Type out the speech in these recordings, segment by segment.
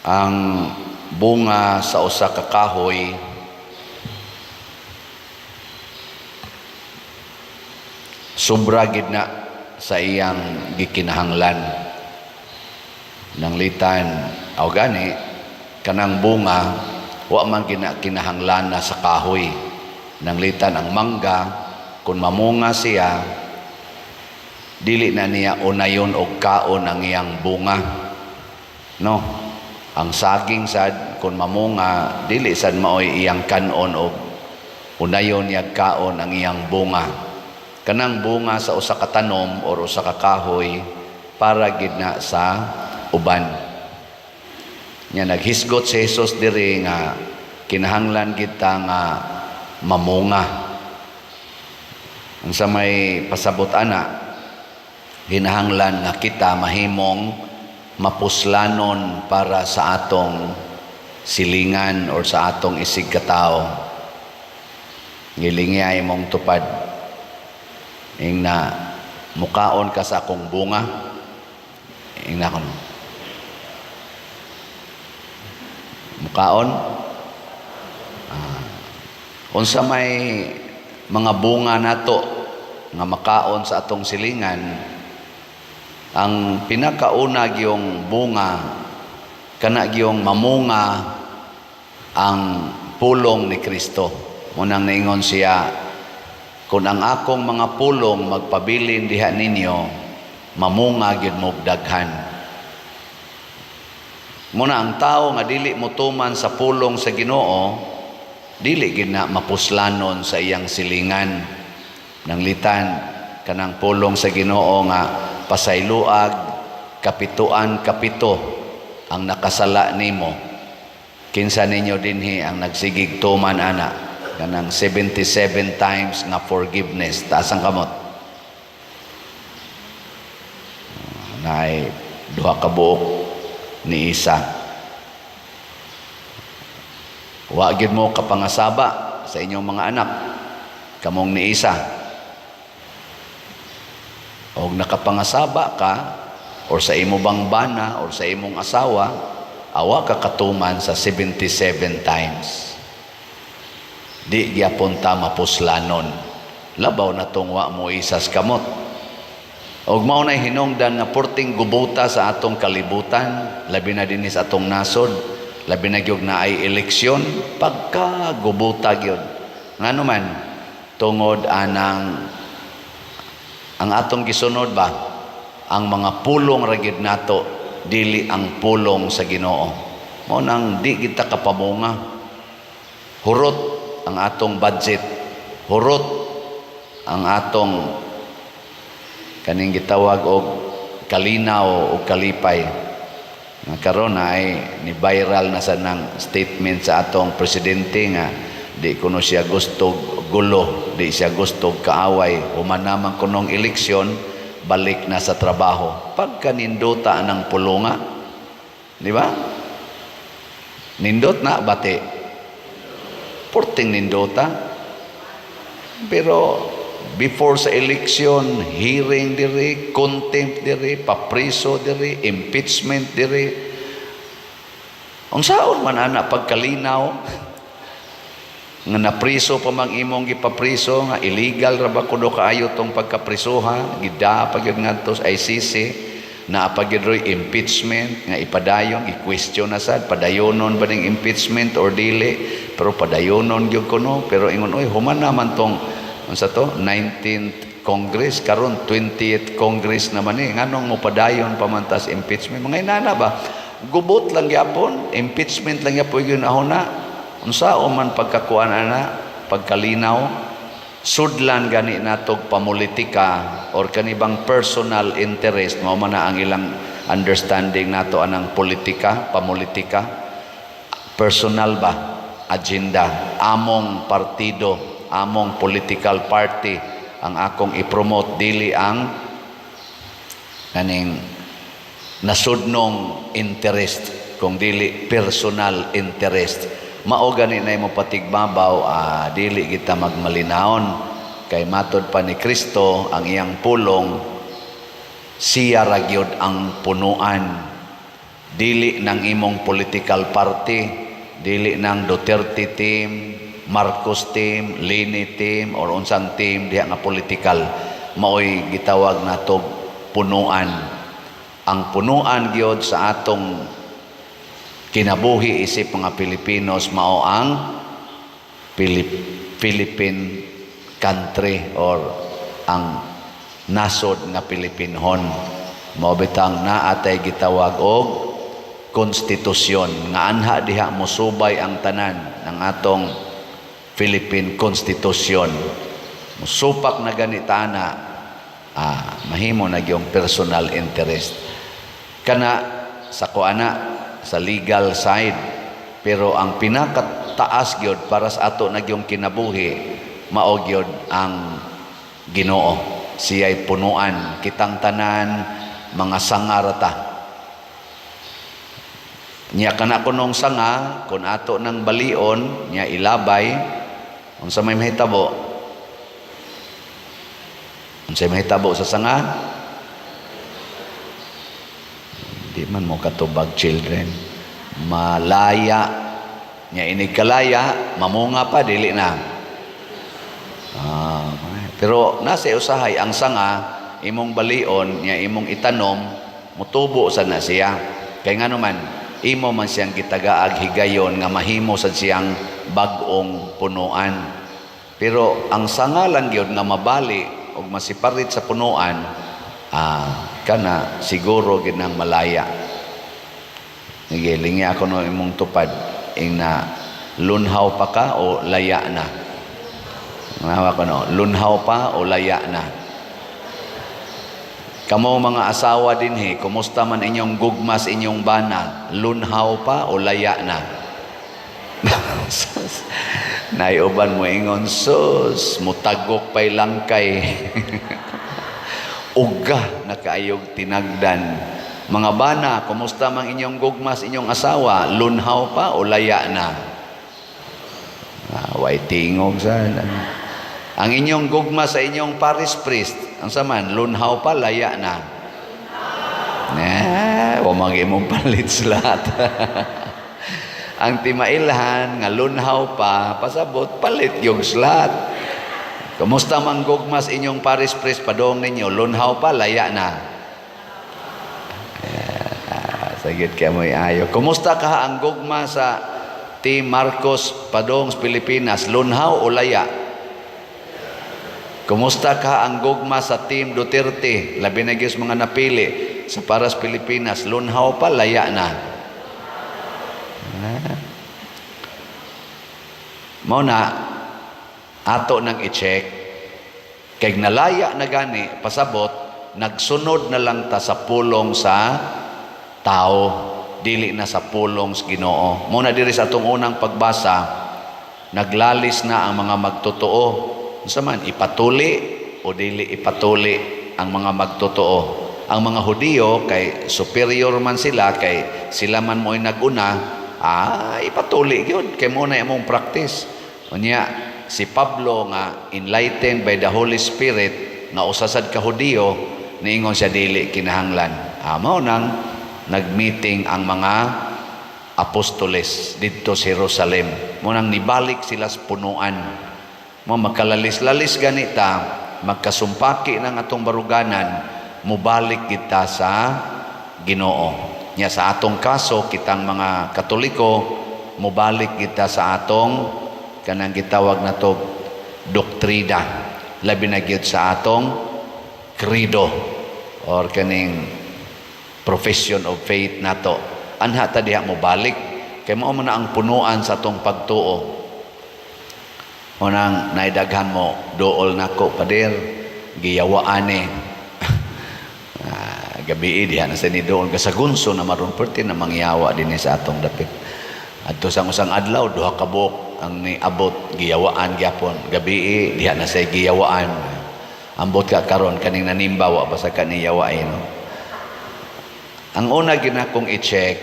Ang bunga sa usa ka kahoy sobra gid na sa iyang gikinahanglan. Nanglitan aw gani kanang bunga wa man gina kinahanglan na sa kahoy. Nanglitan ang mangga, kung mamunga siya, dili na niya unayon og kaon ang iyang bunga, no? Ang saging sad, kung mamunga, dili sad maoy iyang kanon og unayon niya kaon ang iyang bunga. Kanang bunga sa usa ka tanom or usa ka kahoy para gid na sa uban. Nya naghisgot si Jesus diri nga kinahanglan kita nga mamunga. Ang sa may pasabot ana, hinahanglan nga kita mahimong mapuslanon para sa atong silingan or sa atong isig katao. Ngilingi mong tupad. Ing na mukaon ka sa akong bunga. Ing na kon. Mukaon? Unsa may mga bunga nato nga makaon sa atong silingan, ang pinakauna gyung bunga kana gyung mamunga ang pulong ni Kristo. Munang naingon siya, kung ang akong mga pulong magpabilin diha ninyo, mamunga gyud mo daghan. Muna ang tao nga dili motuman sa pulong sa Ginoo, dili gid na mapuslanon sa iyang silingan. Nanglitan kanang pulong sa Ginoo nga pasayloag kapituan kapito ang nakasala nimo. Kinsa ninyo dinhi ang nagsigig tuman ana kanang 77 times nga forgiveness? Taas ang kamot. Naay duha ka buok ni isa. Wa gyud mo kapangasaba sa inyong mga anak kamong ni isa. Og nakapangasaba ka or sa imo bang bana or sa imong asawa, awa ka katuman sa 77 times. Di gyapon ta mapuslanon. Labaw na tong wa mo isas kamot. Og mao nay hinungdan nga porting gubuta sa atong kalibutan, labi na dinhi sa atong nasod, labi na gyud na ay eleksyon, pagka gubuta gyud. Ngano man, tungod anang ang atong gisunod ba, ang mga pulong ra gyud nato, dili ang pulong sa Ginoo. Mao nang di kita kapamunga. Hurot ang atong budget, hurot ang atong kaning gitawag og kalinaw o kalipay. Nga karon ay ni viral na sa nang statement sa atong presidente nga di kuno siya gusto gulo, di siya gusto kaaway, human naman kunong eleksyon, balik na sa trabaho. Pagkanindota ng pulunga, di ba? Nindot na bati. Porting nindota. Pero before sa election, hearing diri, contempt diri, papriso diri, impeachment diri. Unsaon man ana pagkalinaw nga napriso pa mang imong gipapriso nga illegal ra ba kuno kaayo tong pagkaprisoha, gida pa gyud ngadto sa ICC, naa pa gyud roy impeachment nga ipadayon, i-question na sad padayonon ba ning impeachment or dili, pero padayonon gyud kuno. Pero ingon, oy, human naman tong unsa to, 19th Congress, karon 20th Congress naman eh, nganong mopadayon pa man tas impeachment? Mga inana ba, gubot lang gyapon, impeachment lang gyapon gyud ahona. Unsa man pagkakuan ana pagkalinaw? Sudlan gani natog pamulitika or kanibang personal interest. Mao man na ang ilang understanding nato anang politika, pamulitika, personal ba agenda, among partido, among political party ang akong i-promote, dili ang kaning nasudnong interest kung dili personal interest. Mao gani na imo patigbabaw, dili kita magmalinaon kay matod pa ni Kristo ang iyang pulong, siya ra gyud ang punuan. Dili ng imong political party, dili ng Duterte team, Marcos team, Leni team, or unsang team diha nga political. Maoy gitawag nato punuan. Ang punuan gyud sa atong kinabuhi isip mga Pilipinos mao ang Philippine country or ang nasod nga Pilipinhon. Mao bitang naa tay gitawag og konstitusyon nga anha diha mosubay ang tanan ng atong Philippine Constitution. Musupak na ganita na mahimo na gyung personal interest kana sa kuana sa legal side, pero ang pinakataas gyud para sa ato na gyung kinabuhi mao gyud ang Ginoo. Siya'y punuan. Kitang tanan mga sanga ra ta. Nya kana kunong sanga, kung ato ng balion nya ilabay, unsa may mahitabo? Unsa may mahitabo sa sanga? Di man mo katubag, children. Malaya. Nya inig kalaya, mamunga pa, dili na. Pero nasa usahay ang sanga, imong balion nya imong itanom, mutubo sa na siya. Kay ngano man, imo man siyang gitagaag higayon nga mahimo sad siyang bag-ong punuan. Pero ang sanga lang gyud nga mabali og masiparit sa punuan, kana siguro gid nang malaya. Sige, lingi ako no imong tupad ing na lunhaw pa ka o laya na? Nawa ko no, lunhaw pa o laya na? Kamo mga asawa dinhi, kumusta man inyong gugma sa inyong bana? Lunhaw pa o laya na? Naiuban mo ingon, "Sus, mutagok pa'y langkay. Uga na kaayog tinagdan." Mga bana, kumusta mang inyong gugma sa inyong asawa? Lunhaw pa o laya na? Way tingog sa ang inyong gugma sa inyong parish priest, ang saman, lunhaw pa, laya na? Na, wa imong palit lahat. Ang timailhan nga lunhaw pa, pasabot palit yung slot. Kumusta man gugma sa inyong parish priest, padong ninyo? Lunhaw pa, laya na? Sagit kay mo'y ayo. Kumusta ka ang gugma sa Team Marcos padong sa Pilipinas? Lunhaw o laya? Kumusta ka ang gugma sa Team Duterte? Labi na gyud sa mga napili sa Paras Pilipinas, lunhaw pa, laya na? Mao na ato nang i-check kay nalaya na gani, pasabot nagsunod na lang ta sa pulong sa tao, dili na sa pulong sa Ginoo. Mao na diri sa atong unang pagbasa, naglalis na ang mga magtotoo. Unsa man, ipatuli o dili ipatuli ang mga magtotoo? Ang mga Hudiyo, kay superior man sila, kay sila man mo'y naguna, ipatuli gyud kay mo na imong practice. Unya si Pablo nga enlightened by the Holy Spirit nga usa sad ka Hudiyo, niingon siya dili kinahanglan. Mao nang nagmeeting ang mga apostoles didto sa Jerusalem. Mao nang nibalik sila sa punuan. Mo magkalalis-lalis ganita, magkasumpaki ng atong baruganan, mubalik kita sa Ginoo. Nya sa atong kaso, kitang mga Katoliko, mubalik kita sa atong kanang gitawag nato doktrina, labi na gyud sa atong credo or kaning profession of faith nato. Anha ta diha mo balik kay mao man na ang punuan sa atong pagtuo. Unang naidaghan mo dool nako, "Pader, giyawaan eh." Gabi diha na sa ni dool kasagunso na maron perti na mangyawa dinhi sa atong dapit. Adto sa usang adlaw, duha ka buok ang niabot, giyawaan gyapon. Gabi diha na say giyawaan. Ambot ka karon kaning nanimba, wa pa sa kaniyawain, no? Ang una ginakong i-check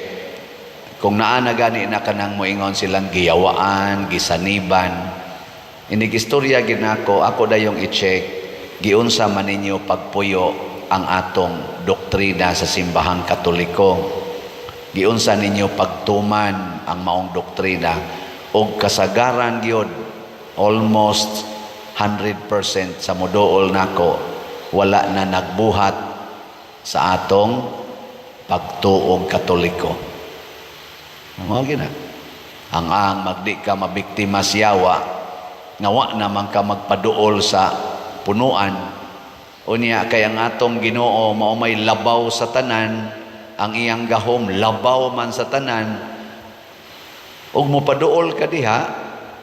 kung naa na gani na kanang moingon silang giyawaan, gisaniban. Inig istorya ginako, ako dayong i-check giunsa man ninyo pagpuyo ang atong doktrina sa Simbahang Katoliko. Giunsa ninyo pagtuman ang maong doktrina? Og kasagaran gyud, almost 100% sa moduol nako, wala na nagbuhat sa atong pagtuong Katoliko. Mao gina. Ang magdi ka mabiktima siyawa, nga wa naman ka magpaduol sa punuan. Unya kay ang atong Ginoo mao may labaw sa tanan, ang iyang gahom labaw man sa tanan. Ug mopaduol ka diha,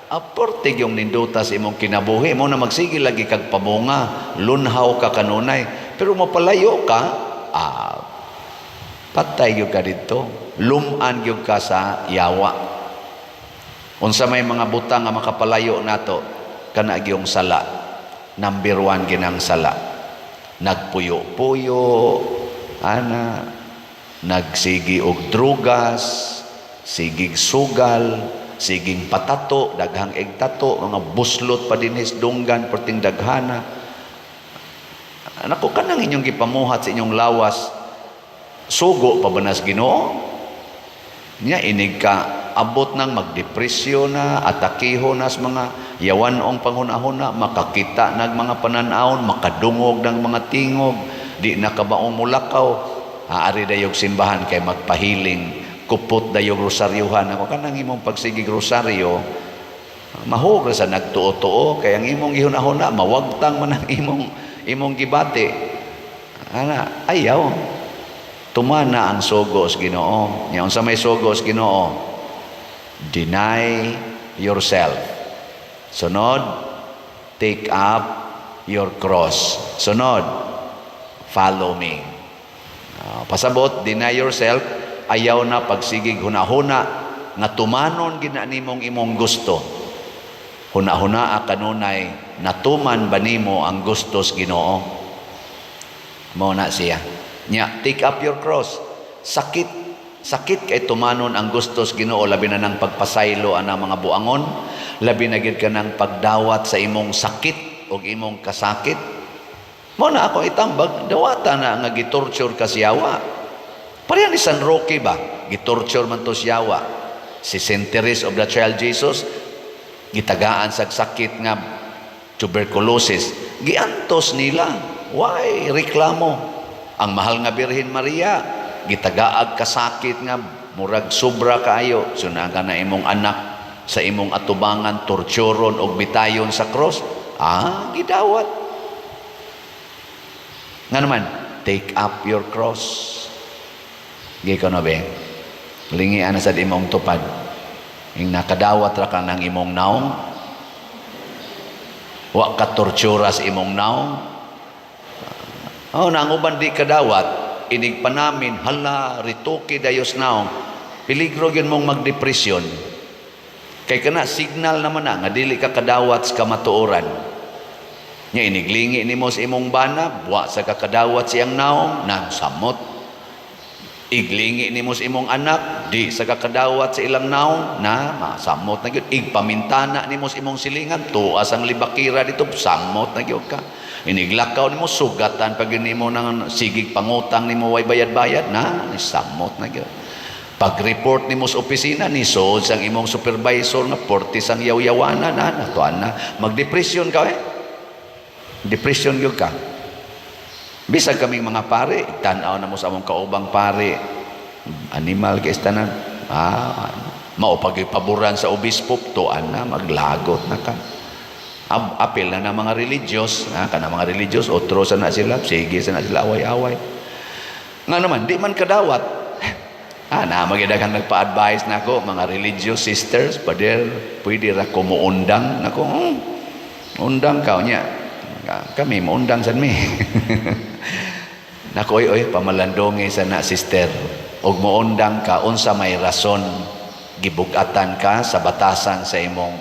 aporte yung ninduta sa imong kinabuhi mo na magsige lagi kag pamunga, lunhaw ka kanunay. Pero mopalayo ka, patay gyud ka didto, luman gyud ka sa yawa. Unsa may mga butang nga makapalayo nato? Kana gyung sala. Number one ginang sala. Nagpuyo-puyo ana, nagsigi og drugas, sigig sugal, siging patato, daghang tato, mga buslot pa dinhis dunggan perting daghana. Nako, kanang inyong gipamuhat sa inyong lawas, sugo pa ba nas Ginoo? Nya inig ka abot nang magdepresyon na, atakiho na sa mga yawanong panghuna-huna, makakita nag mga pananawon, makadungog ng mga tingog, di na kabaong mulakaw, aari dayog simbahan kay magpahiling, kupot dayog rosaryuhan. Ako, kanang imong pagsigig rosaryo, mahog ra sa nagtuo-tuo kay ang imong gihuna-huna mawagtang man ang imong gibati. Ana, ayaw. Tumana ang sugo sa Ginoo. Nya unsa may sugo sa Ginoo? Deny yourself. Sunod, take up your cross. Sunod, follow me. Pasabot, deny yourself, ayaw na pagsigig hunahuna nga tumanon gina nimong imong gusto. Hunahuna kanunay, natuman ba nimo ang gusto sa Ginoo? Mao na siya. Nya, take up your cross. Sakit. Sakit kay tumanon ang gusto sa Ginoo, labi na ng pagpasaylo ana mga buangon, labi na gid ka ng pagdawat sa imong sakit o imong kasakit. Mao na ako itambag, dawata na nga gitorture ka siyawa. Pareha ni San Roque ba? Gitorture man to siyawa. Si Saint Therese of the Child Jesus, gitagaan sa sakit nga tuberculosis. Giantos nila. Why? Reklamo. Ang mahal nga Birhen Maria, gitagaag kasakit nga murag sobra kaayo. Sunaga na imong anak sa imong atubangan, torturon og bitayon sa cross. Ah, gidawat. Nga naman, take up your cross. Gi ko na be. Lingian na sa imong tupad. Ing nakadawat ra ka ng imong naong. Wa ka tortura sa imong naong. Oh, na ang uban di kadawat, inig panamin, hala, rituki dayos naong. Peligro gyud mong magdepresyon. Kay kana signal naman na nga dili ka kadawat sa kamatuoran. Nya iniglingi nimo sa imong bana, wa sa kakadawat siyang naong, nang samot. Iglingi nimo sa imong anak, di sa kakadawat sa ilang naong, na masamot na gyud. Igpamintana nimo sa imong silingan, tuas ang libakira dito, samot na gyud ka. Iniglakaw nimo, sugatan pag yun nimo ng sigig pangutang nimo way bayad-bayad, na samot na gyud. Pag-report nimo sa opisina, ni suod sang imong supervisor nga portis ang yaw-yawana na, natuan na. Magdepresyon ka eh. Depression gyud ka. Bisag kaming mga pare, tan-aw na mo sa among kaubang pare, animal kay tanan. Ah, mao pag paboran sa obispo, tuan na, maglagot na ka. Apil na na mga religious, ha, kana mga religious, otro sa na sila, sige sa na sila away-away. Nga naman, di man kadawat. Ah, na magidaghang nagpa-advise na ako, mga religious sisters, "Pader, pwede ra ko muundang?" Nako, undang ka niya. Kami muundang sad mi. Nako, oy, oy, pamalandongi sa na, sister. Og muundang ka, unsa may rason? Gibugatan ka sa batasan sa imong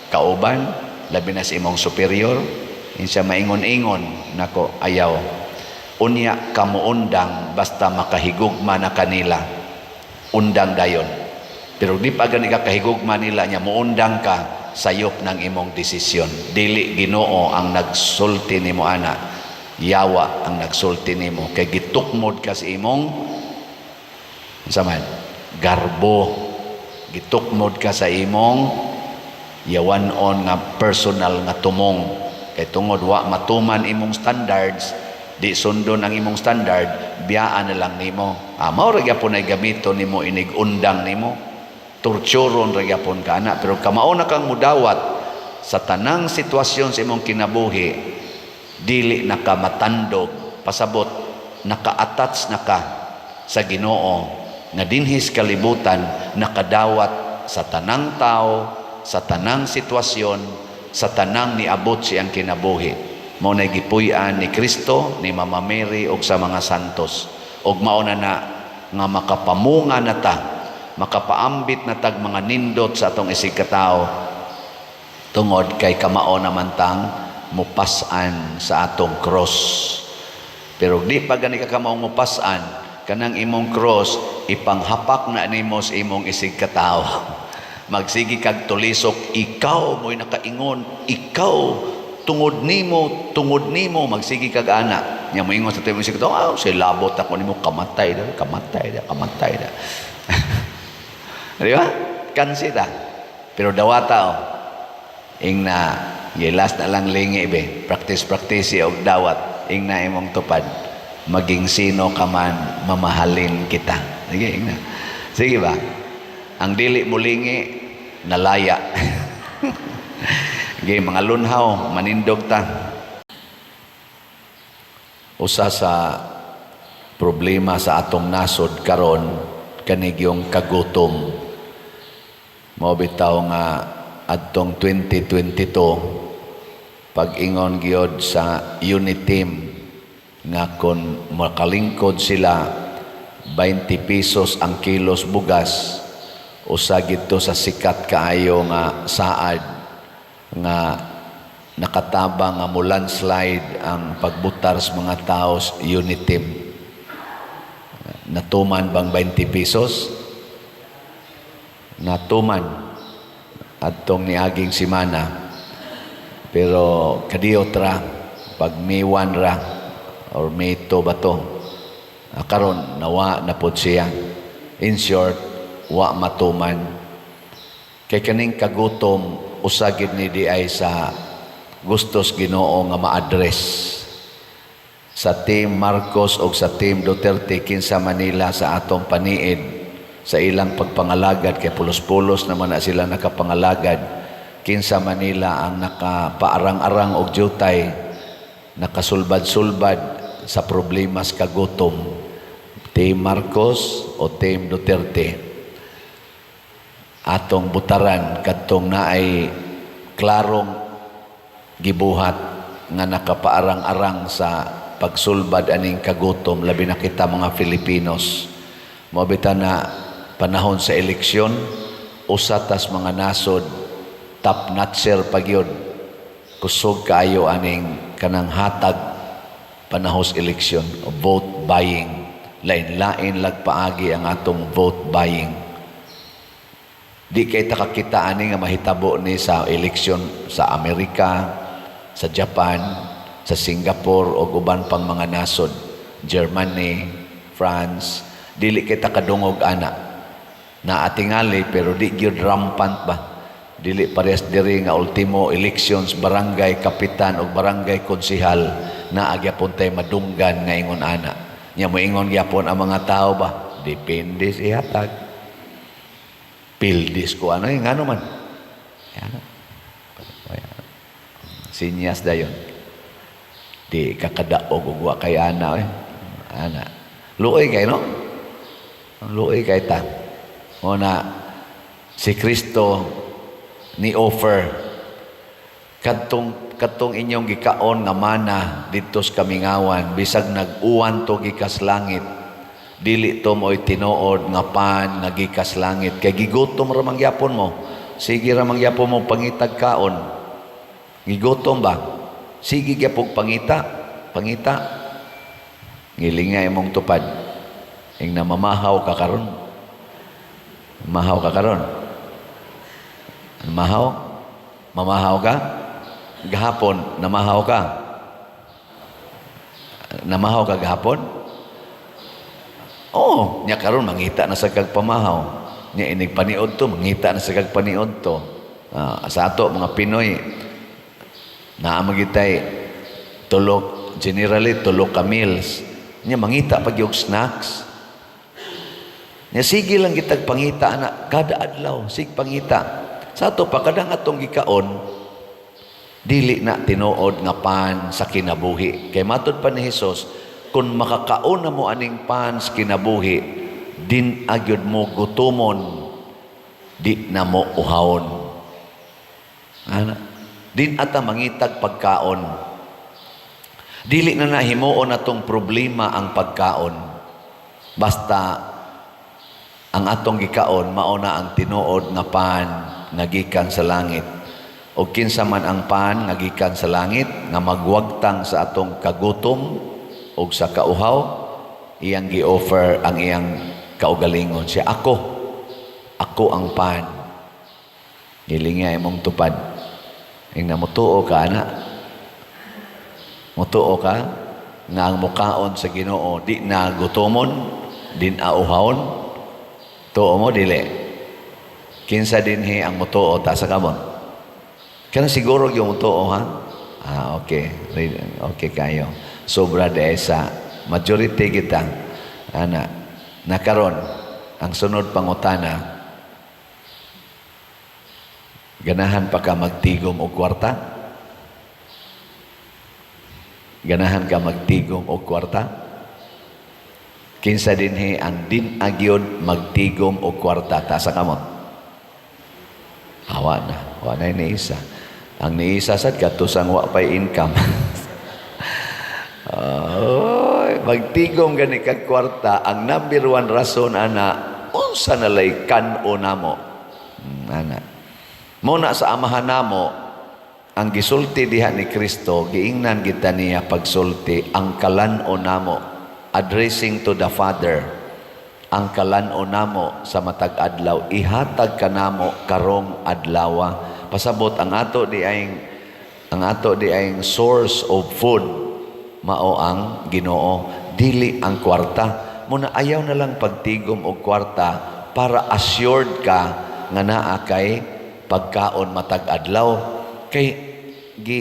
kauban, labi na sa imong superior? Insa maingon-ingon nako, ayaw. Unya ka muundang basta makahigugma na kanila. Undang dayon. Pero di pa gani ka kahigugma nila nya muundang ka, sayop ng imong desisyon. Dili Ginoo ang nagsulti nimo ana. Yawa ang nagsulti nimo kay gitukmod ka sa imong unsa man. Garbo, gitukmod ka sa imong yawan-on nga personal nga tumong, kay tungod wa matuman imong standards, di sundon ang imong standard, biyaan na lang nimo. Ah, mao ra gyapon ay gamiton nimo, inig undang nimo, torturon ra gyapon ka ana. Pero kamao na kang mudawat sa tanang sitwasyon sa imong kinabuhi, dili na ka matandog. Pasabot, naka-attach na ka sa Ginoo nga dinhis kalibutan nakadawat sa tanang tao, sa tanang sitwasyon, sa tanang niabot siyang kinabuhi. Mao na gipuy-an ni Kristo, ni Mama Mary ug sa mga santos. Ug mao na na nga makapamunga na ta, makapaambit na tag mga nindot sa atong isig katao, tungod kay kamao naman tang mupas-an sa atong cross. Pero di pa gani ka kamao mupas-an kanang imong cross, ipanghapak na nimo sa imong isig katao. Magsige kag tulisok, ikaw mo'y nakaingon, ikaw, tungod nimo, tungod nimo, magsige kag ana. Nya moingon sa imong isig katao, "Ah, say labot ako nimo, kamatay da, kamatay da, kamatay da." Di ba? Kansi ta. Pero dawata oh. Ing na, last na lang lingi be. Practice, practice og dawat. Ing na imong tupad. "Maging sino ka man, mamahalin kita." Sige, ing na. Sige ba? Ang dili mulingi, nalaya. Sige, mga lunhaw, manindog ta. Usa sa problema sa atong nasod karon, kanigyong kagutom. Mao bitaw nga adtong 2022, pag-ingon gyud sa UniTeam nga kon makalingkod sila, 20 pesos ang kilos bugas, usa gito sa sikat kaayo nga saad nga nakatabang nga mo landslide ang pagbutar sa mga tao sa UniTeam. Natuman bang 20 pesos? Natuman adtong niaging simana. Pero kadiyot ra, pag May 1 ra or May 2 ba to? Ah, karon nawa na pod siya. In short, wa matuman. Kay kaning kagutom, usa gid ni di ay sa gustos Ginoo nga ma-address. Sa Team Marcos o sa Team Duterte, kinsa Manila sa atong paniid sa ilang pagpangalagad, kay pulos-pulos naman na sila nakapangalagad, kinsa Manila ang nakapaarang-arang og jutay, nakasulbad-sulbad sa problemas kagutom, Team Marcos o Team Duterte? Atong butaran kadtong naay klarong gibuhat nga nakapaarang-arang sa pagsulbad aning kagutom, labi na kita mga Filipinos. Mao bitaw na panahon sa eleksyon, usa tas mga nasod, top notcher pagyud, kusog kaayo aning kanang hatag panahon sa eleksyon, vote buying. Lain-lain lagpaagi ang atong vote buying. Di kay ta kakita ani nga mahitabo ni sa eleksyon sa Amerika, sa Japan, sa Singapore o uban pang mga nasod, Germany, France, dili kita kadungog ana. Naatingali pero di gyud rampant ba. Dili parehas diri nga ultimo elections barangay kapitan o barangay konsihal, naa gyapon tay madunggan nga ingon ana. Nya moingon gyapon ang mga tao ba, "Depende sa ihatag." Pildis ko ano eh, ngano man. Yan. Sinyas dayon. Di kakadaog og wa kay ana eh. Ana. Luoy kay no? Luoy kay ta. O na si Kristo ni offer kadtong kadtong inyong gikaon nga mana didto sa kamingawan, bisag nag-uwan to gikas langit, dili to mo'y tinuod nga pan nga gikas langit, kay gigutom ra man gyapon mo, sige ra man gyapon mo pangitag kaon. Gigutom ba, sige gyapon pangita pangita. Ngilinga imong tupad, ing na mamahaw ka karon. Mahaw ka karon? Mahaw? Mamahaw ka? Gahapon, namahaw ka? Namahaw ka gahapon? Oh, nya karon mangita na sa kag pamahaw. Nya inig paniod to, mangita na sa kag paniod to. Sa ato mga Pinoy, naa magitay tulo, generally tulo ka meals. Nya mangita pag yung snacks. Nya sige lang kitag pangita na kada adlaw, sig pangita. Sa ato pa kadang atong gikaon, dili na tinuod nga pan sa kinabuhi. Kay matud pa ni Hesus, kung makakaon na mo aning pan sa kinabuhi, din agyod mo gutumon, di na mo uhawon. Ana, din ata mangitag pagkaon. Dili na nahimuon atong problema ang pagkaon. Basta ang atong gikaon mao na ang tinuod nga pan nga gikan sa langit. O kinsa man ang pan nga gikan sa langit nga magwagtang sa atong kagutom og sa kauhaw, iyang gi-offer ang iyang kaugalingon. Siya, "Ako, ako ang pan." Gilingi imong tupad. Ingna, "Mutuo ka ana? Mutuo ka nga ang mukaon sa Ginoo di na gutomon, di na uhawon? Tuo mo, dili? Kinsa dinhi ang mutuo? Taas kamot." Kana siguro yung mutuo, ha? Ah, okay. Okay kayo. Sobra de sa majority kita. Ana, nakaron ang sunod pangutana, ganahan pa ka magtigom og kwarta? Ganahan ka magtigom og kwarta? Kinsa dinhi ang din agyon magtigom og kwarta? Taas kamot. Awa na. Wa na ni isa. Ang niisa sad katusang wa pay income. Oy, magtigom gani kag kwarta, ang number one rason ana, unsa na lay kan-o namo. Ana. Muna sa Amahan namo, ang gisulti diha ni Kristo, giingnan kita niya pagsulti, ang kalan-o namo, addressing to the Father, ang kalan-o namo sa matag adlaw, ihatag kanamo karong adlawa. Pasabot ang ato di ay source of food mao ang Ginoo, dili ang kwarta. Muna ayaw na lang pagtigom og kwarta para assured ka nga naa kay pagkaon matag adlaw, kay gi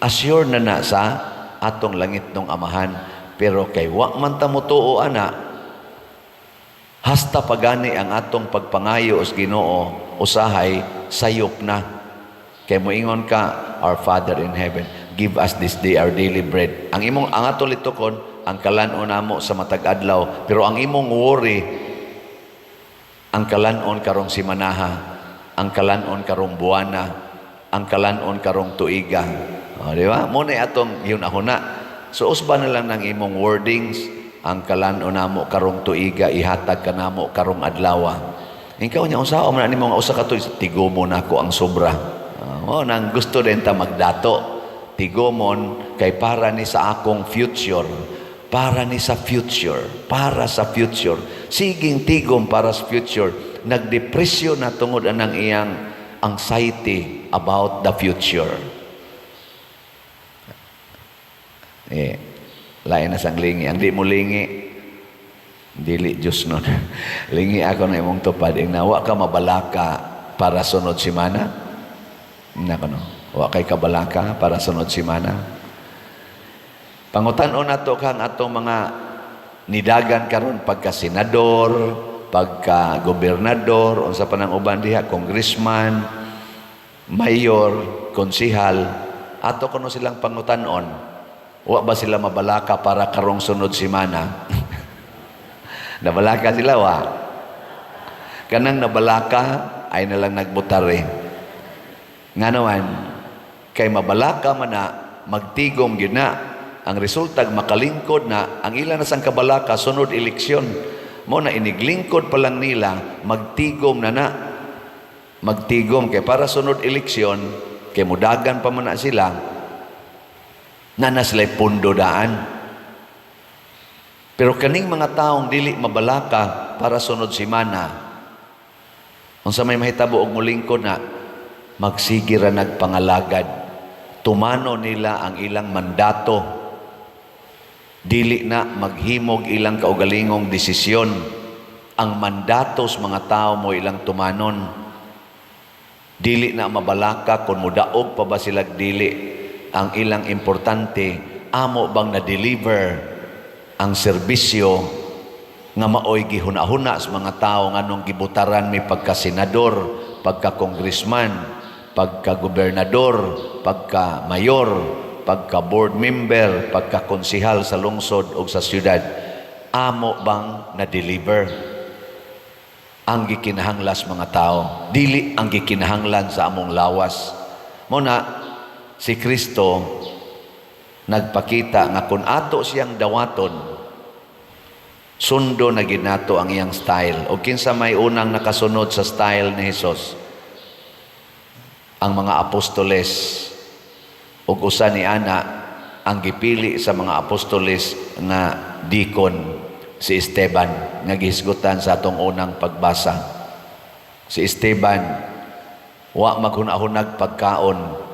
assure na na sa atong langit nung Amahan. Pero kay wa man ta motuo ana, hasta pagani ang atong pagpangayo sa Ginoo usahay sayop na. Kay moingon ka, "Our Father in heaven, give us this day our daily bread." Ang imong, ang atong litukon, ang kalan-on namo sa matag adlaw, pero ang imong worry, ang kalan-on karong simanaha, ang kalan-on karong buwana, ang kalan-on karong tuiga. O, di ba? Mo na atong yun ako na. So usba na lang ng imong wordings, ang kalan-on namo karong tuiga, ihatag kanamo karong adlawa. Ikaw niya, unsa man nimo nga usa ka tuig, tigomon nako ang sobra. Mo nang gusto din ta magdato. Tigomon kay para ni sa akong future, para ni sa future, para sa future. Siging tigom para sa future. Nagdepresyon na tungod anang iyang anxiety about the future. Eh, lain na sang lingi. Ang di mo lingi, dili Diyos nun. Lingi ako na imong tupad. Ing nawa ka mabalaka para sunod simana. Nako no. Wa kay kabalaka para sunod simana. Pangutan-on nato kang atong mga nidagan karon pagka senador, pagka gobernador, unsa pa nang uban diha, congressman, mayor, konsihal, ato kuno silang pangutan-on. Wa ba sila mabalaka para karong sunod simana? Nabalaka sila, wa? Kanang nabalaka ay nalang nagbutare. Nga naman, kay mabalaka man na, magtigom gyud na. Ang resulta, makalingkod na, ang ilan na sang kabalaka, sunod eleksyon. Mo na iniglingkod pa lang nila, magtigom na na. Magtigom, kay para sunod eleksyon, kay mudagan pa man na sila, na na sila'y pundo daan. Pero kaning mga taong dili mabalaka para sunod simana, unsa may mahitabo og mulingkod na, magsige ra nagpangalagad. Tumano nila ang ilang mandato. Dili na maghimog ilang kaugalingong desisyon. Ang mandato sa mga tao mo ilang tumanon. Dili na mabalaka kung mudaog pa ba sila, dili. Ang ilang importante, amo bang na-deliver ang serbisyo nga maoy gihuna-huna sa mga tao nganong gibutaran mi pagka-senador, pagka-congressman, pagka-gobernador, pagka-mayor, pagka-board member, pagka-konsihal sa lungsod o sa syudad? Amo bang na-deliver ang gikinahanglan sa mga tao, dili ang gikinahanglan sa among lawas? Mao na si Kristo nagpakita nga kung ato siyang dawaton, sundo na gyud nato ang iyang style. O kinsa may unang nakasunod sa style ni Jesus? Ang mga apostoles. Ug usa ni ana ang gipili sa mga apostoles nga deacon, si Esteban nga gihisgutan sa atong unang pagbasa. Si Esteban, wa maghuna-hunag pagkaon.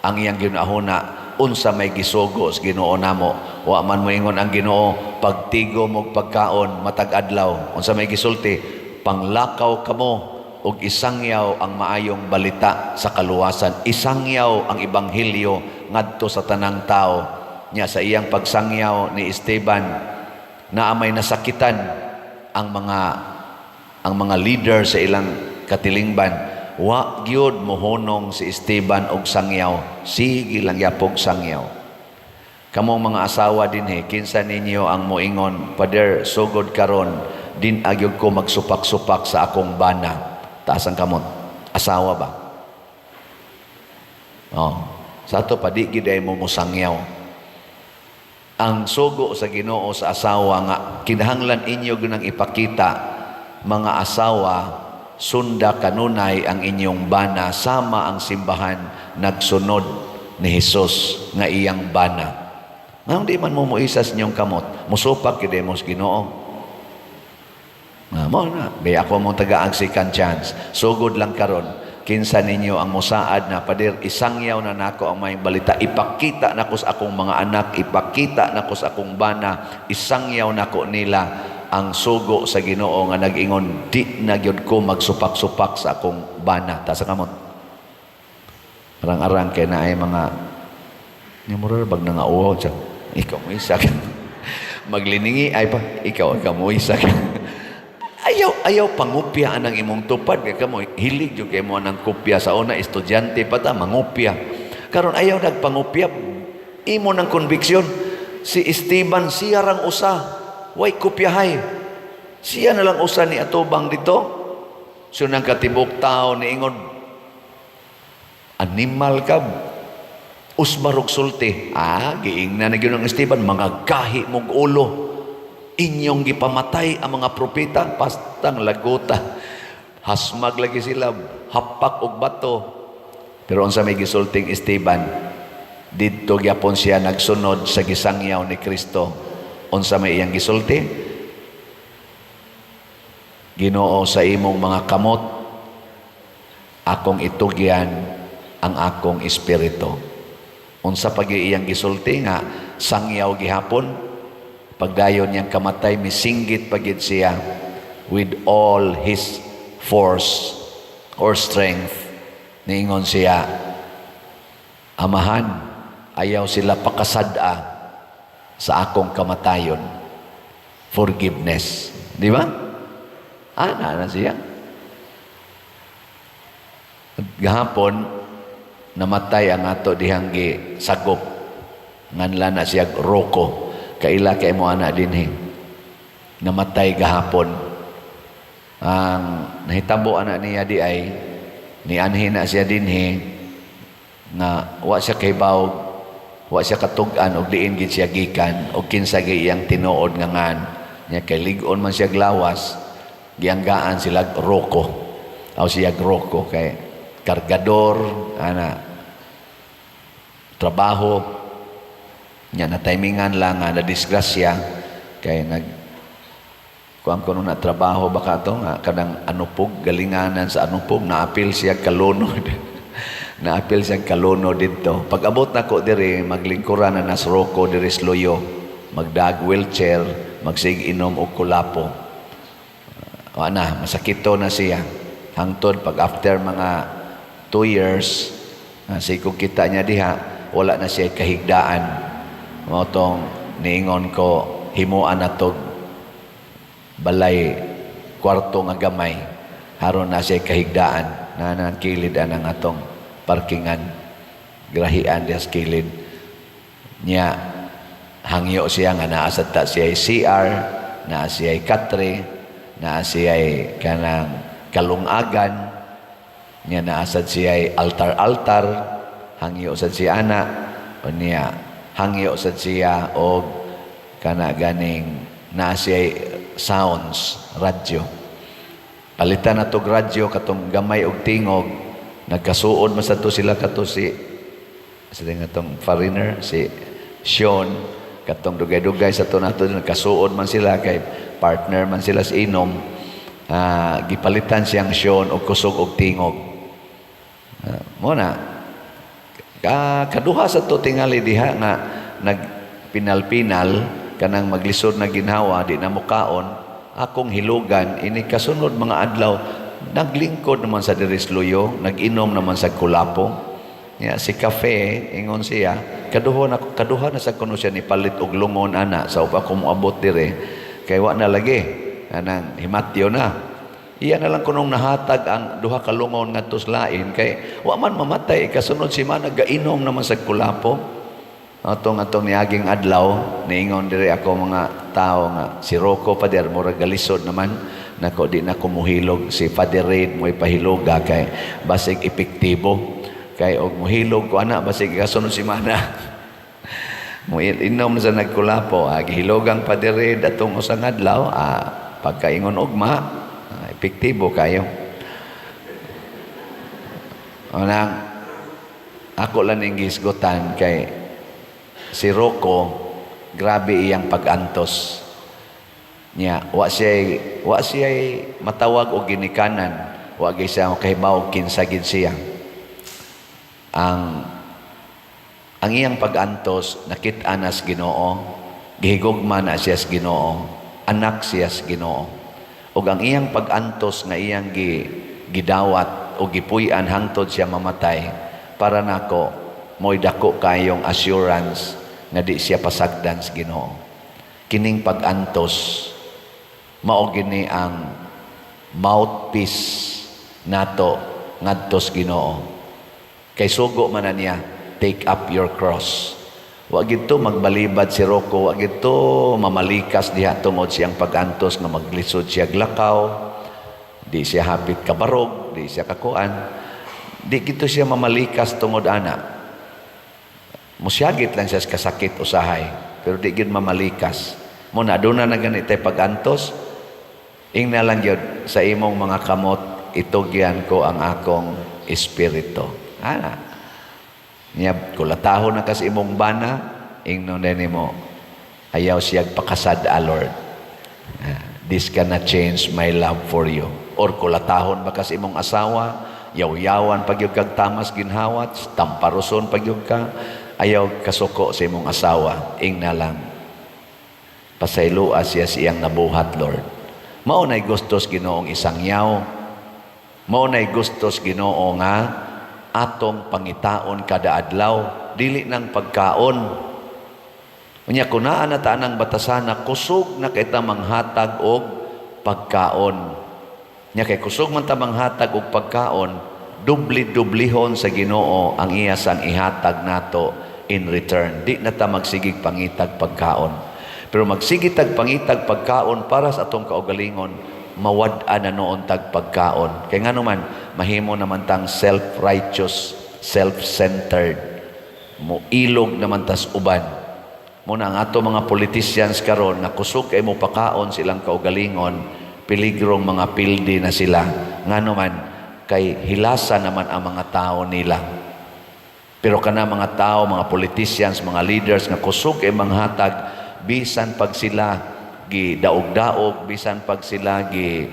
Ang iyang ginahuna, unsa may gisugo sa Ginoo namo. Wa man moingon ang Ginoo, "Pagtigo mo pagkaon matag adlaw." Unsa may gisulti? "Panglakaw kamo ug isangyaw ang maayong balita sa kaluwasan. Isangyaw ang ebanghelyo ngadto sa tanang tao." Nya sa iyang pagsangyaw ni Esteban, naa may nasakitan ang mga leader sa ilang katilingban. Wa gyud mohunong si Esteban og sangyaw, sige lang gyapon sangyaw. Kamong mga asawa dinhi, kinsa ninyo ang moingon, "Pader, sugod karon di na gyud ko magsupak-supak sa akong bana"? Taas ang kamot. Asawa ba? Oh, sa ato pa, di gyud ay mo mosangyaw. Ang sugo sa Ginoo sa asawa nga kinahanglan inyo ginang ipakita, mga asawa, sunda kanunay ang inyong bana sama ang simbahan nagsunod ni Hesus nga iyang bana. Nganong di man mo moisa sa inyong kamot? Musupak gyud mo sa Ginoo. Nga mo na, bay ako mong tagaang second chance. Sugod lang karon, kinsa ninyo ang musaad na, "Pader, isangyaw na nako ang maayong balita. Ipakita nako sa akong mga anak, ipakita nako sa akong bana, isangyaw nako nila ang sugo sa Ginoo nga nag-ingon, di na gyud ko magsupak-supak sa akong bana"? Taas ang kamot. Arang-arang kay na ay mga ni mura bag na nga uhaw siya. Ikaw mo isa ka. Magliningi ay pa ikaw ikaw mo isa ka. Ayaw ayaw pangupya ang imong tupad kay kamo hilig jud kay mo nang kopya. Sa una, estudyante pa ta, mangupya. Karon ayaw nagpangupya. Imo ng conviction. Si Esteban, siya rang usa way kopyahay. Siya na lang usa ni atubang dito. So nang katibok tao niingon, "Animal ka, usbarog sulti." Ah, giingna na gyud ang Esteban, "Mga gahi mog ulo. Inyong gipamatay ang mga propeta." Pastang laguta. Hasmag lagi sila, hapak og bato. Pero unsa may gisulting Esteban? Didto gyapon siya nagsunod sa gisangyaw ni Kristo. Unsa may iyang gisulti? "Ginoo, sa imong mga kamot akong itugyan ang akong espiritu." Unsa pag iyang gisulti nga sangyaw gihapon? Pagdayon niyang kamatay, misinggit pagid siya with all his force or strength. Niingon siya, "Amahan, ayaw sila pakasad-a sa akong kamatayon." Forgiveness. Di ba? Ana na siya. Gahapon, namatay ang ato dihang gi sagop. Nganlan na siya Rocco. Kaila kay mo ana dinhi. Namatay gahapon. Ang nahitabo ana niya di ay nianhi na siya dinhi nga wa siya kahibaw, wa siya katug-an og diin gid siya gikan og kinsa gyud iyang tinuod nga ngan niya, kay lig-on man siya lawas. Gianggaan sila Rocco aw siya Rocco kay kargador ana trabaho niya. Na timingan lang nga na disgrasya kay nag kuan ko na trabaho baka to nga kanang anupog, galinganan sa anupog. Naapil siya kalunod, naapil siya kalunod didto. Pag abot nako diri, maglingkuran na nas Rocco diri sa Luyo. Magdag wheelchair, magsig inom og kulapo. Wa na, masakito na siya. Hangtod pag after mga 2 years, kung kita niya diha, wala na siya kahigdaan. Mao tong niingon ko, himuan na tog balay, kwarto nga gamay. Haron na siya kahigdaan. Na nang kilid anang atong parkingan. Grahian diha sa kilid. Nya, hangyo siya nga naa sad ta siya CR, naa siya katre, naa siya kanang kalungagan, nya naa sad siya altar-altar, hangyo sad siya ana, unya hangyo sad siya og kana ganing naa siya sounds, radyo. Palitan na tog radyo katong gamay og tingog, nagkasuod man sad to sila kato si sa nga tong foreigner si Sean, katong dugay-dugay sa to nato, nagkasuod man sila kay partner man sila sa inom. Gipalitan siyang Sean og kusog og tingog. Mo na ka kaduha sa to tingali diha nga nagpinal-pinal, kanang maglisod na ginhawa, di na mukaon. Akong hilugan ini kasunod mga adlaw, naglingkod naman sa diri sa luyo, nag-inom naman sa kulapo. Ya, si Cafe, ingon siya, kaduha na sa kuno siya ni palit og lungon ana sa upa ko moabot dire kay wa na lagi anang himatyo na. Iya na lang kunong nahatag ang duha ka lungon ngadto sa lain kay wa man mamatay. Kasunod semana, gainom naman sa kulapo. Atong atong niaging adlaw, niingon diri ako mga tao nga si Rocco, Father, murag galisod naman nako, di na ko muhilog, si Father Reid mo'y pahiloga kay basig epektibo, kay og muhilog ko ana, basig kasunod semana mo inom sa nagkulapo. Gihilogang Father Reid atong usang adlaw, pagkaingon ugma, epektibo kayo. Unang ako lang ning gihisgutan kay si Rocco, grabe iyang pag-antos niya. Wa siya matawag og ginikanan, wa gyud siya kahibaw kinsa gid siya. Ang iyang pag-antos nakit-an na sa Ginoo, gihigugma na siya sa Ginoo, anak siya sa Ginoo. Ug ang iyang pag-antos nga iyang gidawat o gipuy-an hangtod siya mamatay, para nako mo'y dako kayong assurance nga di siya pasagdan sa Ginoo. Kining pag-antos mao gini ang mouthpiece nato ngadto sa Ginoo. Kay sugo man na niya, "Take up your cross." Wa gito magbalibad si Rocco, wa gito mamalikas diha tungod siyang pag-antos nga maglisod siya glakaw, di siya hapit kabarog, di siya kakuan. Di gito siya mamalikas tungod ana. Musyagit lang siya sa kasakit usahay, pero di gid mamalikas. Mo na aduna na ganit tay pag-antos, ingna lang gyud, "Sa imong mga kamot itugyan ko ang akong espiritu." Ana. Nya kulatahon na kas imong bana, ingnon na nimo, "Ayaw siyag pakasad-a, Lord. This cannot change my love for you." Or kulatahon ba kas imong asawa, yaw-yawan pag kag tamas ginhawat, tamparuson pag ka, ayaw kasuko sa imong asawa, ingna lang, "Pasayloa siya sa iyang nabuhat, Lord." Mao na'y gustos Ginoong isangyaw. Mao na'y gustos Ginoo nga atong pangitaon kada adlaw, dili nang pagkaon. Unya kun naa na ta anang batasana, kusog na kita manghatag og pagkaon. Nya kay kusog man ta manghatag og pagkaon, dubli-dublihon sa Ginoo ang iya sang ihatag nato in return. Di na ta magsigig pangitag pagkaon. Pero magsige tag pangitag pagkaon para sa atong kaugalingon, mawad-an na noon tag pagkaon. Kay ngano man, mahimo naman tang self-righteous, self-centered. Mo ilog naman tas uban. Muna ang ato mga politicians karon nga kusog kay mo pakaon silang kaugalingon, piligrong mga pildi na sila. Ngano man, kay hilasa naman ang mga tao nila. Pero kana mga tao, mga politicians, mga leaders nga kusog kay manghatag, bisan pag sila gi daog-daog, bisan pag sila gi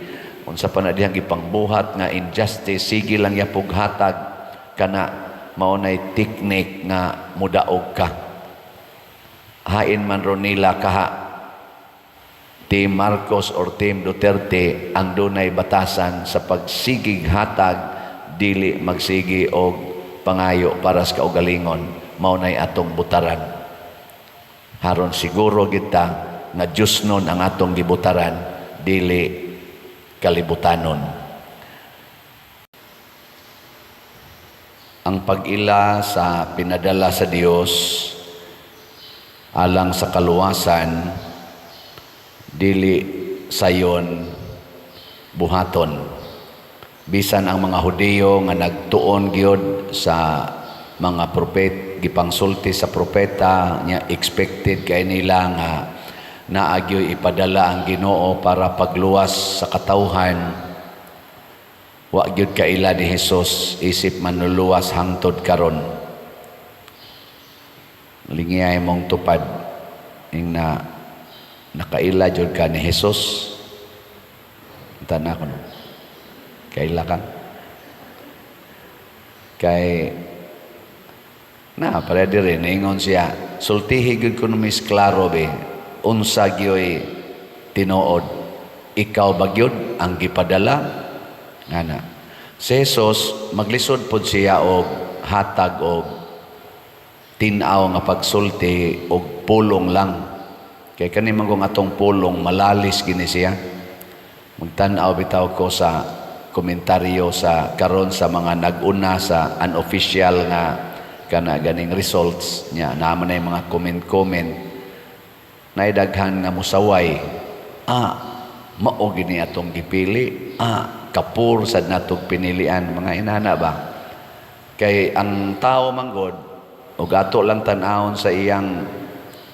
unsa pa na dihang gipangbuhat nga injustice, sige lang yapog hatag, kana mao nay technique nga mudaog ka. Hain man ron nila kaha, Team Marcos or Team Duterte ang dunay batasan sa pagsigig hatag, dili magsigi og pangayo para sa kaugalingon, mao nay atong butaran. Haron siguro kita nga Diyosnon ang atong gibutaran, dili kalibutanon. Ang pag-ila sa pinadala sa Dios alang sa kaluwasan, dili sayon buhaton. Bisan ang mga Hudiyo nga nagtuon gyud sa mga propet, gipangsulti sa propeta nya, expected kay nila nga naa gyoy ipadala ang Ginoo para pagluwas sa katawhan, wa gyud kaila ni Hesus isip manluluwas hangtod karon. Lingiyay mong tupad ing na nakaila jud ka ni Hesus. Tana ko, no? Kaila ka kay na para diri ningon siya, sultihi gyud kuno, Miss Klaro be, unsa gyoy tinuod, ikaw ba gyud ang gipadala ngana? Si Jesus maglisod pod siya og hatag og tin-aw nga pagsulti og pulong lang, kay kani man kung atong pulong malalis gini siya. Magtan-aw bitaw ko sa komentaryo sa karon sa mga nag-una sa unofficial nga kana ganing results nya, naman ay mga comment-comment, naidaghan nga musaway, "Ah, mao gini atong gipili, ah, kapur sad natong pinilian," mga inana ba. Kay ang tao manggod ug ato lang tan-awon sa iyang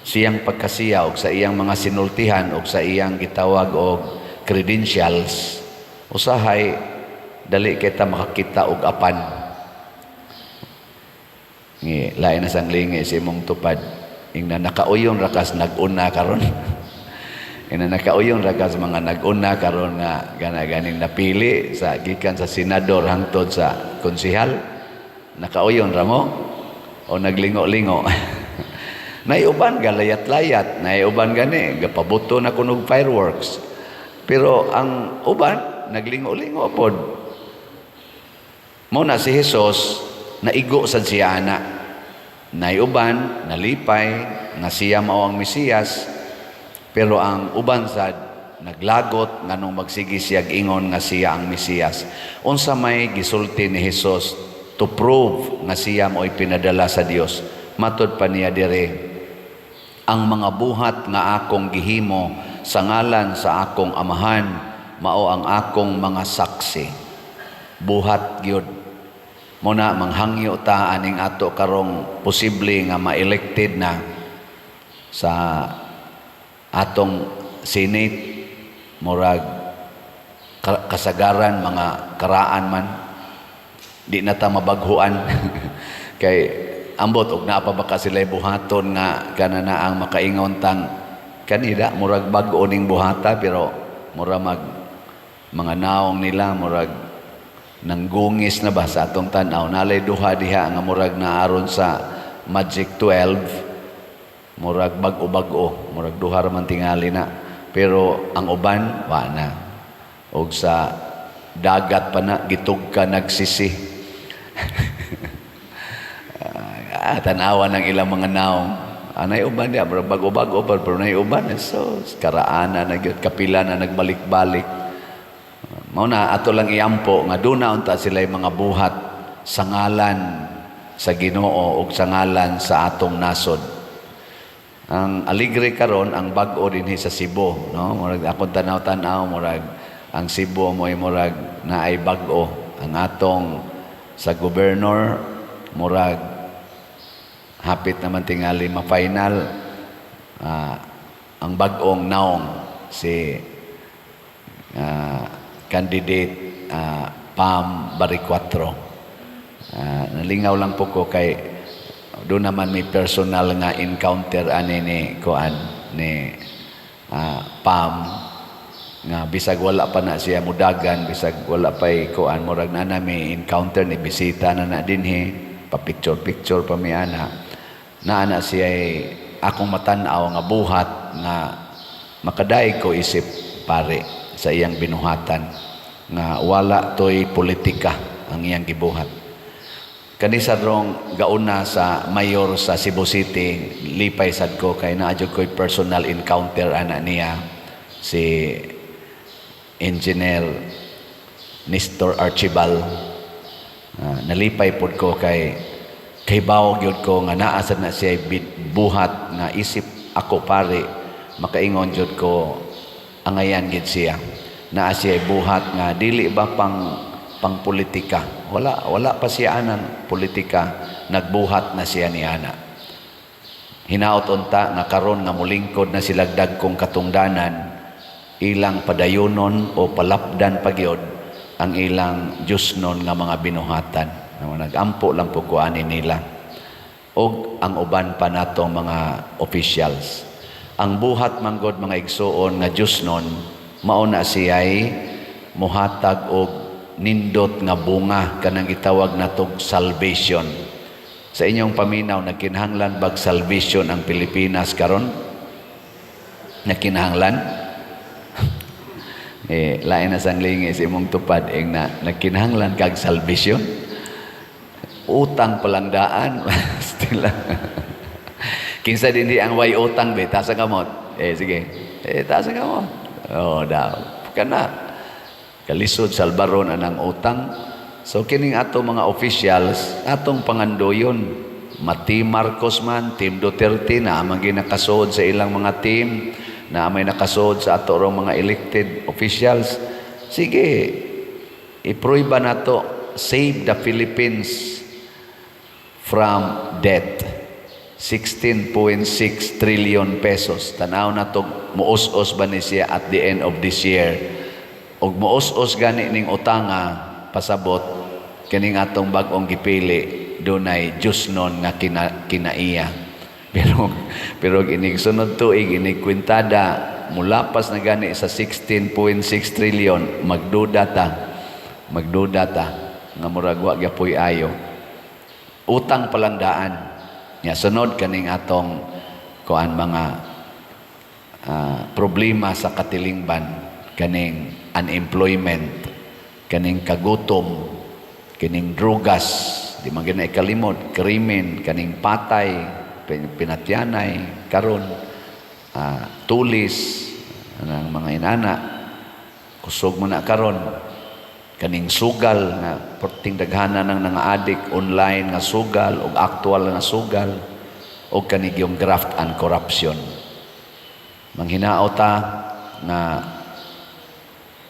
siyang pagkasiya og sa iyang mga sinultihan og sa iyang gitawag og credentials, usahay dali kita makakita og apan. Ngi lain na sang lingi si imong tupad ingna nakauyon ra kas nag-una karon, ingna nakauyon ra kas mga nag-una karon nga gana ganing napili sa gikan sa senador hangtod sa konsehal. Nakauyon ra mo o naglingo-lingo? Naiuban galayat-layat, naiuban gani gapabuto na kunog fireworks, pero ang uban naglingo-lingo pod. Mo na si Jesus naigo sad siya ana. Naiuban nalipay nga siya mao ang Mesiyas, pero ang uban sad naglagot nganong magsige siya ingon nga siya ang Mesiyas. Unsa may gisulti ni Jesus to prove nga siya mao'y pinadala sa Dios? Matod pa niya dire, "Ang mga buhat nga akong gihimo sa ngalan sa akong Amahan mao ang akong mga saksi." Buhat gyud. Mo na manghangyo ta aning ato karong posible nga ma-elected na sa atong Senate, murag kasagaran mga karaan man di na ta mabaghuan, kay ambot og naa pa ba ka sila buhaton nga kana na ang makaingon tang kanila, murag bag-o ning buhata, pero mura mag mga naong nila murag nanggungis na ba sa atong tan-aw. Nalay duha diha nga murag naaron sa Magic 12, murag bag-o-bag-o, murag duha ra man tingali na, pero ang uban wa na, og sa dagat pa na gitug ka nagsisi. Ah, tanawa ng ilang mga naong. Anay uban diya, murag bag-o-bag-o pa, pero nay uban so karaana na gyud, kapila na nagbalik-balik. Mao na ato lang iampo nga duna unta sila mga buhat sa ngalan sa Ginoo ug sa ngalan sa atong nasod. Ang aligre karon ang bag-o dinhi sa Cebu, no? Murag akong tanaw-tanaw, murag ang Cebu mo'y murag naay bag-o. Ang atong sa governor, murag hapit naman tingali ma-final. Ang bag-ong naong si candidate Pam Baricuatro. Nalingaw lang po ko kay doon naman may personal nga encounter ani ni kuan ni Pam nga bisag wala pa na siya mudagan, bisag wala pa kuan, murag na na may encounter ni bisita na na dinhi, pa picture picture pa mi ana na ana siya. akong matan-aw nga buhat nga makadaig ko isip pare sa iyang binuhatan nga wala toy politika ang iyang gibuhat. Kani sa rong gauna sa mayor sa Cebu City, lipay sad ko kay naa jud ko'y personal encounter ana niya, si Engineer Nestor Archibald. Nalipay pod ko kay kay gyud ko nga naa sad na siya buhat nga isip ako pare, makaingon jud ko angayan gid siya. Naa siya buhat nga dili ba pang pang politika. Wala, wala pa siya anang politika, nagbuhat na siya ni ana. Hinaot unta nga karon nga mulingkod na sila dagkong katungdanan, ilang padayunon o palapdan pagyod ang ilang Diyosnon nga mga binuhatan. Nag-ampo lang po ko ani nila og ang uban pa natong mga officials. Ang buhat manggod, mga igsuon, nga Diyosnon, mao na siya'y muhatag og nindot nga bunga, kanang gitawag natog salvation. Sa inyong paminaw, nagkinahanglan bag salvation ang Pilipinas karon? Nagkinahanglan? Eh, lain na sang lingi sa imong tupad ing na nagkinahanglan kag salvation. Utang palang daan. Still. Kinsa din di ang way utang be, taas ang kamot. Eh sige. Eh, taas ang kamot. Oh, daw. Kana. Kalisod salbaron anang utang. So kining ato mga officials, atong pangandoyon. Ma-Team Marcos man, Team Duterte na amang ginakasuod sa ilang mga team, na may nakasuod sa ato rong mga elected officials. Sige, ipruiba nato, save the Philippines from debt. 16.6 trillion pesos. Tanaw na to, muus-us ba ni siya at the end of this year? Og muus-us gani ning utanga, pasabot kining atong bag-ong gipili dunay Diyosnon nga kinaiya. Pero inig sunod tuig, inig kwintada, mulapas na gani sa 16.6 trillion, magduda ta. Magduda ta nga murag wa gyapoy ayo. Utang palang daan. Nya sunod kaning atong kuan mga problema sa katilingban, kaning unemployment, kaning kagutom, kining drugas, di man gina ikalimod, krimen, kaning patay, pinatyanay, karon tulis ang mga inana, kusog mo na karon, kaning sugal nga perting daghana ng nga-addict, online nga sugal o actual nga sugal, o kanig yung graft and corruption. Manghinaot ta nga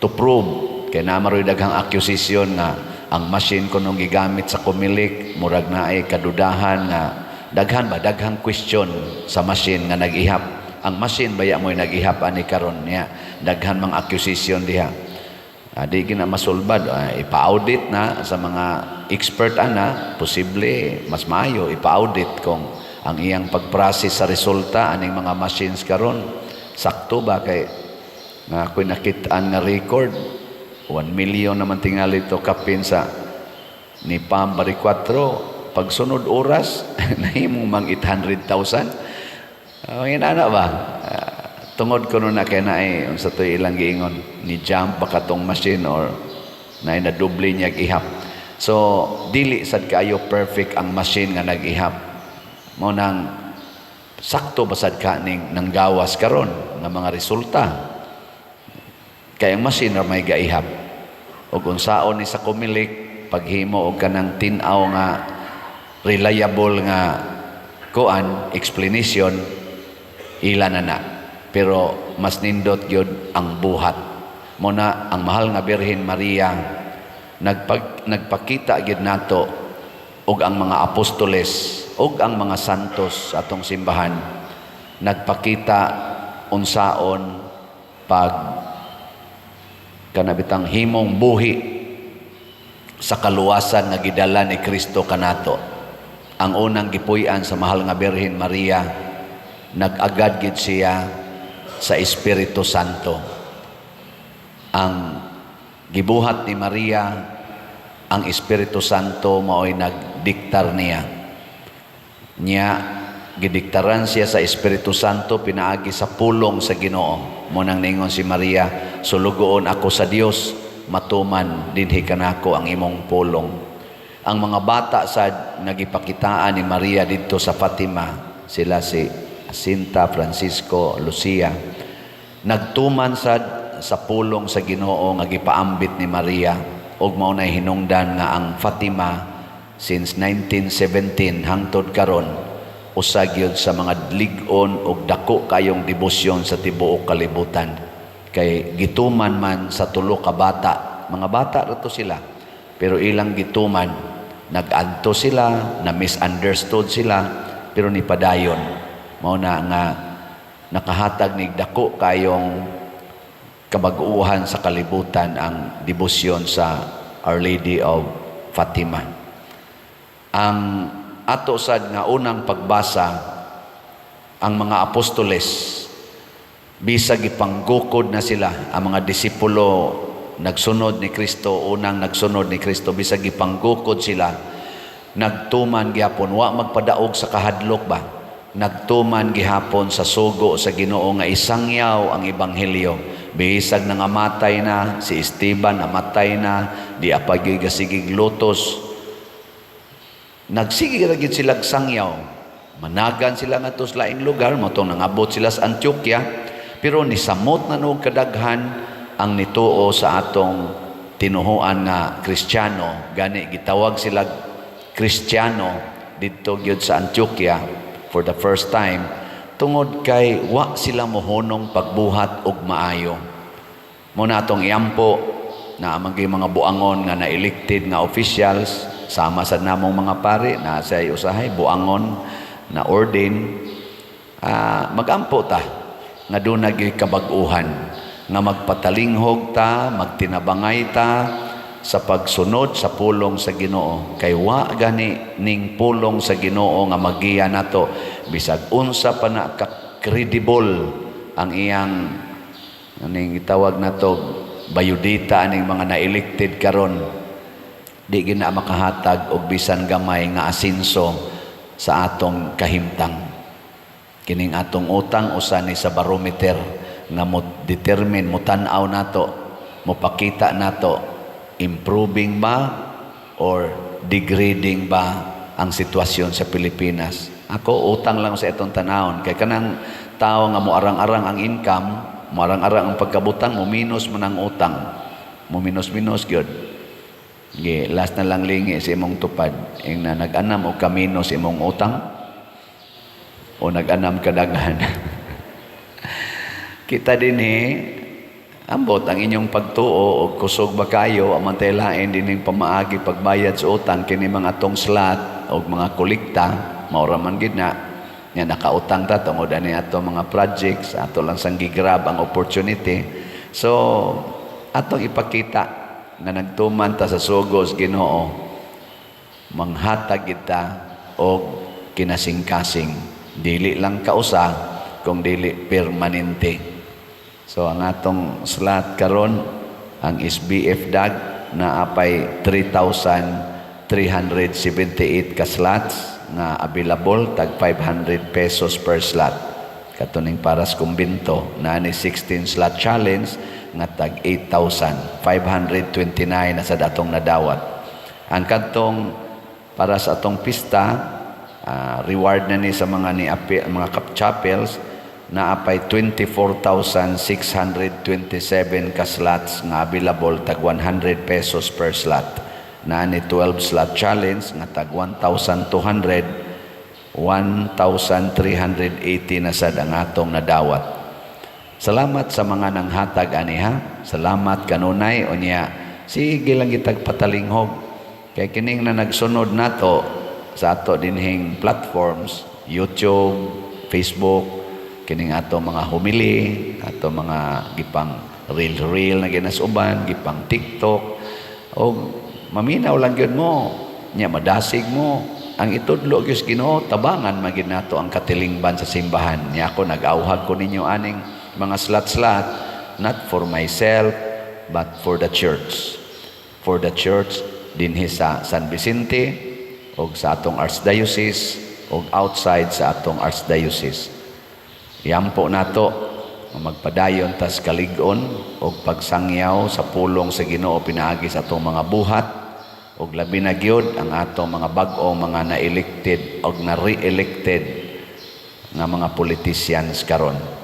to prove kay naa maroy daghang accusation nga ang machine kunong gigamit sa Comelec, murag naay kadudahan nga daghan ba, daghang question sa machine nga nag-ihap. Ang machine baya mo'y nag-ihap ani karon niya? Daghan mga accusation diha. Di gina masulbad. Ipa-audit na sa mga expert ana, posible mas maayo ipa-audit kung ang iyang pag-process sa resulta aning mga machines karon sakto ba, kay nga ako'y nakitaan nga record, 1 million naman tingali to kapin sa ni Pam Baricuatro, pagsunod oras nahimong mang 800,000. Ang inana ba? Tungod kuno na kay naay unsa to'y ilang giingon ni jump ba katong machine or naay nadoble niya ihap. So dili sad kaayo perfect ang machine nga nag-ihap. Mo nang sakto ba sad ka ning nanggawas karon nga mga resulta? Kay ang machine ra may gaihap. Ug unsaon ni sa Comelec paghimo og kanang tin-aw nga reliable nga kuan explanation, ila na na. Pero mas nindot gyud ang buhat. Mo na ang mahal nga Birhen Maria nagpakita gyud nato ug ang mga apostoles ug ang mga santos sa atong simbahan nagpakita unsaon pag kanabitang himong buhi sa kaluwasan nga gidala ni Kristo kanato. Ang unang gipuy-an sa mahal nga Birhen Maria, nag-agad gid siya sa Espiritu Santo. Ang gibuhat ni Maria, ang Espiritu Santo mao'y nagdiktar niya. Niya gidiktaran siya sa Espiritu Santo pinaagi sa pulong sa Ginoo. Mao nang ningon si Maria, "Sulugoon ako sa Dios, matuman dinhi kanako ang imong pulong." Ang mga bata sa nagipakitaan ni Maria didto sa Fatima, sila si Jacinta, Francisco, Lucia, nagtuman sad sa pulong sa Ginoo nga gipaambit ni Maria, ug mao nay hinungdan nga ang Fatima since 1917 hangtod karon usa gyud sa mga lig-on ug dako kayong debosyon sa tibuok kalibutan, kay gituman man sa tulo ka bata. Mga bata ra to sila, pero ilang gituman. Nag-adto sila, na misunderstood sila, pero nipadayon. Mao na nga nakahatag ni dako kayong kabag-uhan sa kalibutan ang debosyon sa Our Lady of Fatima. Ang ato sad nga unang pagbasa, ang mga apostoles, bisag gipanggukod na sila, ang mga disipulo nagsunod ni Kristo, unang nagsunod ni Kristo, bisag gipanggukod sila, nagtuman gihapon, wa magpadaog sa kahadlok ba. Nagtuman gihapon sa sugo sa Ginoo nga isangyaw ang ebanghelyo. Bisag nangamatay na si Esteban, namatay na, di pa gyud gasigig lutos, nagsige ra gyud sila sangyaw. Managan sila ngadto sa laing lugar, mao tong nangabot sila sa Antioquia, pero nisamot na og kadaghan ang nituo sa atong tinuhuan nga Kristiyano. Gani gitawag sila Kristiyano didto gyud sa Antioquia for the first time, tungod kay wa sila mohunong pagbuhat og maayo. Mao na atong iampo na ang mga buangon nga na-elected nga officials, sama sa namong mga pari na sa usahay buangon na ordain, magampo ta nga duna gyud kabag-uhan, nga magpatalinghog ta, magtinabangay ta sa pagsunod sa pulong sa Ginoo, kay wa gani ning pulong sa Ginoo nga magiya nato, bisag unsa pa na ka credible ang iyang aning gitawag nato bayudita aning mga na-elected karon. Di gina makahatag og bisan gamay nga asinso sa atong kahimtang. Kining atong utang, usa ni sa barometer nga mo determine, mo tan-aw nato, mopakita nato improving ba or degrading ba ang sitwasyon sa Pilipinas. Ako, utang lang sa itong tanawon, kay kanang tao nga moarang-arang ang income, moarang-arang ang pagkabutang, mo minus man ang utang, mo minus-minus gyud. Ge, last na lang lingi sa imong tupad. Ing na nag-anam og kaminus imong utang o nag-anam kadaghan. Kita dinhi, ambot ang inyong pagtuo og kusog ba kayo ang lain dining pamaagi pagbayad sa utang, kini mga atong slot og mga kolekta, mao ra man gid na nga nakautang ta tungod ani ato mga projects, ato lang sang gigrab ang opportunity. So atong ipakita nga nagtuman ta sa sugos Ginoo, manghatag kita og kinasingkasing, dili lang kausa kung dili permanente. So ang atong slot karon, ang SBF DAG, na apay 3,378 ka slots nga available, tag ₱500 per slot. Katuning para sa kumbento na ni 16 slot challenge nga tag 8,529 na sa datong nadawat. Ang kadtong para sa atong pista, reward na ni sa mga ni mga chapels, na apay 24,627 ka slots nga available, tag ₱100 per slot. Na ni 12 slot challenge nga tag 1,200, 1,380 na sad ang atong nadawat. Salamat sa mga nanghatag ani ha. Salamat kanunay. Unya sige lang gitag patalinghog, kay kining na nagsunod nato sa ato dinhing platforms, YouTube, Facebook, kining ato mga homily, ato mga gipang reel-reel na ginasuban, gipang TikTok, o maminaw lang gyud mo nya, madasig mo ang itudlo gyud sa Ginoo, tabangan man gyud nato ang katilingban sa simbahan. Nya ako, nag-auhag ko ninyo aning mga slot-slot, not for myself but for the church, for the church dinhi sa San Vicente o sa atong Archdiocese. ug outside sa atong archdiocese. Iampo nato nga magpadayon tas kalig-on ug pagsangyaw sa pulong sa Ginoo pinaagi sa atong mga buhat, ug labi na gyud ang atong mga bag-ong mga na-elected og na-re-elected nga mga politicians karon.